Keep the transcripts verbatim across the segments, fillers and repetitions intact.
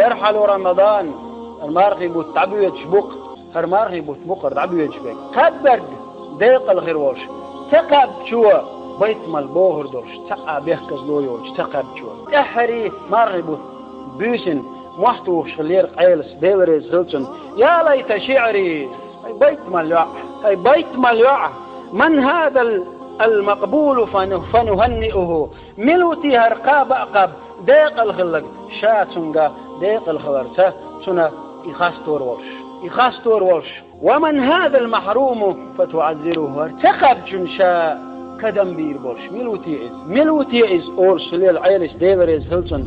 يرحل رمضان, хӀара мархий бутт дӀабоьдуш бу-кх, хӀара мархий бутт бу-кх хӀара дӀабоьдуш берг. Кхаьбнарг декъала хир волуш, ца кхаьбначо байтамал богӀур долуш, цхьа а бехказло йоцуш ца кхаьбначо. ТӀаьххьарий мархий бутт буьйсанна мохь тухуш хиллера Ӏелас, Дела реза хила цунна: يا ليت شعري, хӀай байтамал йоӀ, хӀай байтамал йоӀ, من هذا المقبول فن-, فنهنئه, мила ву те хӀара кхаба а кхаьбна, декъала хилларг, ша цуьнга декъала хиларца, цунна и хастор волуш, и хастор волуш. ومن هذا المحروم فتعزره, хӀара ца кхаьбначунна ша кадам бийр болуш, мила ву те иза, мила ву те иза, олуш хиллера Ӏелас, Дела реза хила цунна.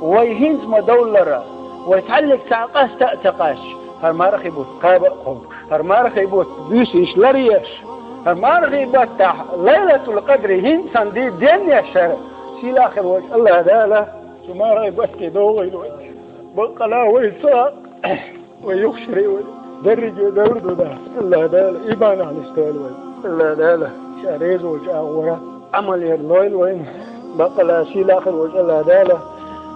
Вай хӀинца ма-довллара, вай цхьаьллиг цхьаъ къаста а ца къаьсташ, хӀара мархий бутт кхаба а кхобуш, хӀара мархий бутт буьйсанаш ларъеш, хӀара мархий баттахь Лайлатул-Къадри хӀинца санна де-, денъеш хӀара, сийлахь хила волчу АллахӀ Дала цу мархий батте догӀийла вай. Баккъала вай ца, вай юхашарий вай, дерриге а довр ду да. АллахӀ Дала иманехь нисдойла вай. АллахӀ Дала Ша реза волчу агӀора Ӏамал яр лойла вайна. Баккъала сийлахь хила волчу АллахӀ Дала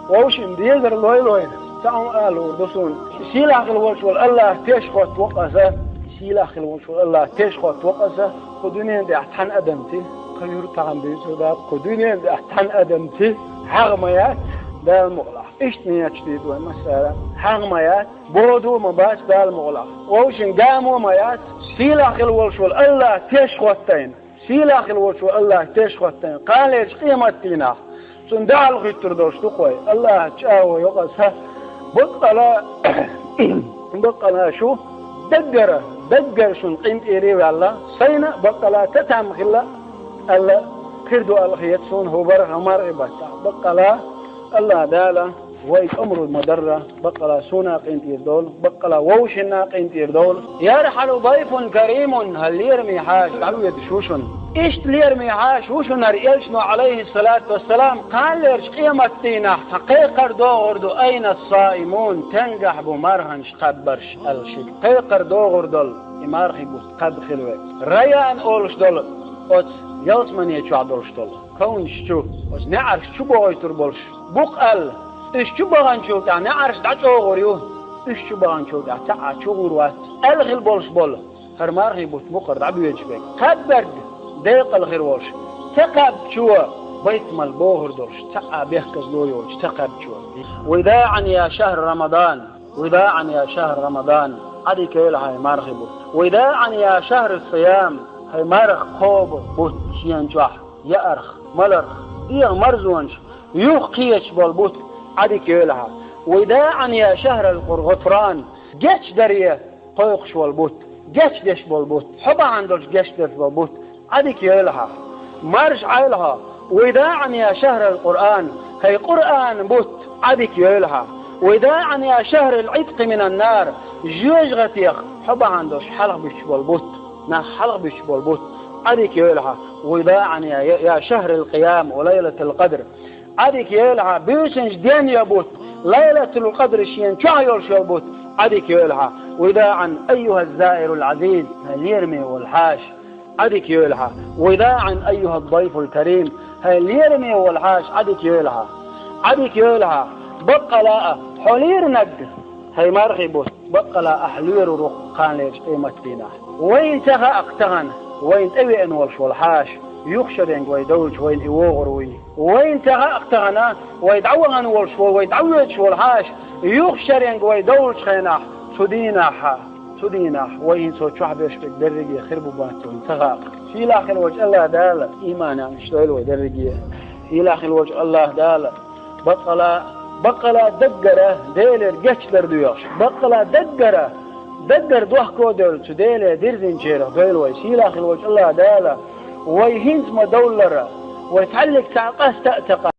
вовшийн дезар лойла вайна. Цхьа хӀума ала луур ду суна. Сийлахь хила волчу волу АллахӀ теш хӀоттаво-кх аса. Сийлахь хила волчу волу АллахӀ теш хӀоттаво-кх аса. Кху дуьненан тӀехь цхьана адамций, кху юьртахь бевзар дац, кху дуьненан тӀехь цхьана адамций хьагӀ ма яц, Дала мукъалахь. Иштта нийяташ дийр ду вай массара. ХьагӀ ма яц, боду а ма бац, Дала мукъалахь. Вовшийн гамо а ма яц, сийлахь хила волуш волу АллахӀ теш хӀоттайна. Сийлахь хила волчу АллахӀ теш хӀоттайна, кханалерчу къематдийнахь цунна дуьхьал хӀуьттур долуш ду-кх вай. АллахӀаца чӀагӀо йо-кх аса. Баккъала, баккъала шу даггара, даггара шуна къинтӀера а ваьлла, сайна а баккъала татам хилла аьлла, кхин ду аьлла хета суна хӀокху бархӀ мархий баттахь. Баккъала АллахӀ Дала вай кӀамаро ма-дарра, баккъала суна а къинтӀера довла, баккъала вовшашна а къинтӀера довла. يرحل ضيف كريم, хӀара лераме хьаша дӀавоьдуш ву шуна. Иштта лераме хьаша ву шуна хӀара элчано, Ӏалайхиссалату вассалам, кханалерчу къематдийнахь цхьа кхайкхар догӀур ду: أين الصائمون, стенгахь бу марханаш кхаьбнарш аьлла шига. Кхайкхар догӀур долу и мархий бутт кхаьбна хила вай. Райян олуш долу оцу ялсамане чохь долуш долу ковнаш чу, оцу неӀарш чу бохуьйтур болуш бу-кх аьлла, уьш чу баханчул тӀаьхьа неӀарш дӀачӀогӀур ю, уьш чу баханчул тӀаьхьа цхьа а чугӀур вац аьлла хила болуш болу хӀара мархий бутт бу-кх хӀара дӀабоьдуш берг. Кхаьбнарг декъала хир волуш, ца кхаьбначо байтамал богӀур долуш, цхьа а бехказло йоцуш ца кхаьбначо. وداعا يا شهر رمضان, وداعا يا شهر رمضان, Ӏадика йойла хьайн мархий бутт. وداعا يا شهر الصيام, хӀай марха кхобу бутт шена чохь, яарх, маларх, дегӀан марзонаш юха кхеташ болу бутт, Ӏадика йойла хьан. وداعا يا شهر الغفران, гечдаре кхойкхуш волу бутт, гечдеш болу бутт, хьо бахьана долуш гечдеш болу бутт, Ӏадика йойла хьан. Марша Ӏойла хьо. وداعا يا شهر القرآن, хӀай Къуръан бутт, Ӏадика йойла хьан. وداعا يا شهر العتق من النار, жоьжахатех хьо бахьана долуш хьалха буьттуш болу бутт, нах хьалха буьттуш болу бутт, Ӏадика йойла хьан. وداعا يا, يا شهر القيام وليلة القدر, Ӏадика йойла хьан, буьйсанаш денъян бутт, Лайлатул-Къадр шена чохь йолуш йолу бутт, Ӏадика йойла хьан. وداعا أيها الزائر العزيز, хӀай лераме волу хьаша, Ӏадика йойла хьан. وداعا أيها الضيف الكريم, хӀай лераме волу хьаша, Ӏадика йойла хьан. Ӏадика йойла хьан. Баккъала а, хьо леринарг, хӀай мархий бутт, баккъала ахь лоьрур ву-кх кханалерчу къематдийнахь. Вайна ца хаьа-кх тахана, вайна тӀевеана волуш волу хьаша, юха шаренга вай довлучу вайна и вогӀур вуй. Вайна ца хаьа-кх тахана, вай дӀавахана волуш волу, вай дӀавоьдуш волу хьаша, юха шаренга вай довлучу хенахь, цу дийнахь, цу дийнахь вай хӀинца чохь берш берг дерриге хир бу-бац вайна ца хаьа-кх. Сийлахь хила волчу АллахӀ Дала иманехь нисдойла вай дерриге. Сийлахь хила волчу АллахӀ Дала баккъала, баккъала даггара Делера гечдар доьхуш, баккъала даггара, даггара дохко а девлла цу Деле дирзинчарах дойла вай. Сийлахь хила волчу АллахӀ Дала вай хӀинца ма-довллара, вай цхьаьллиг цхьаъ къаста а ца къа-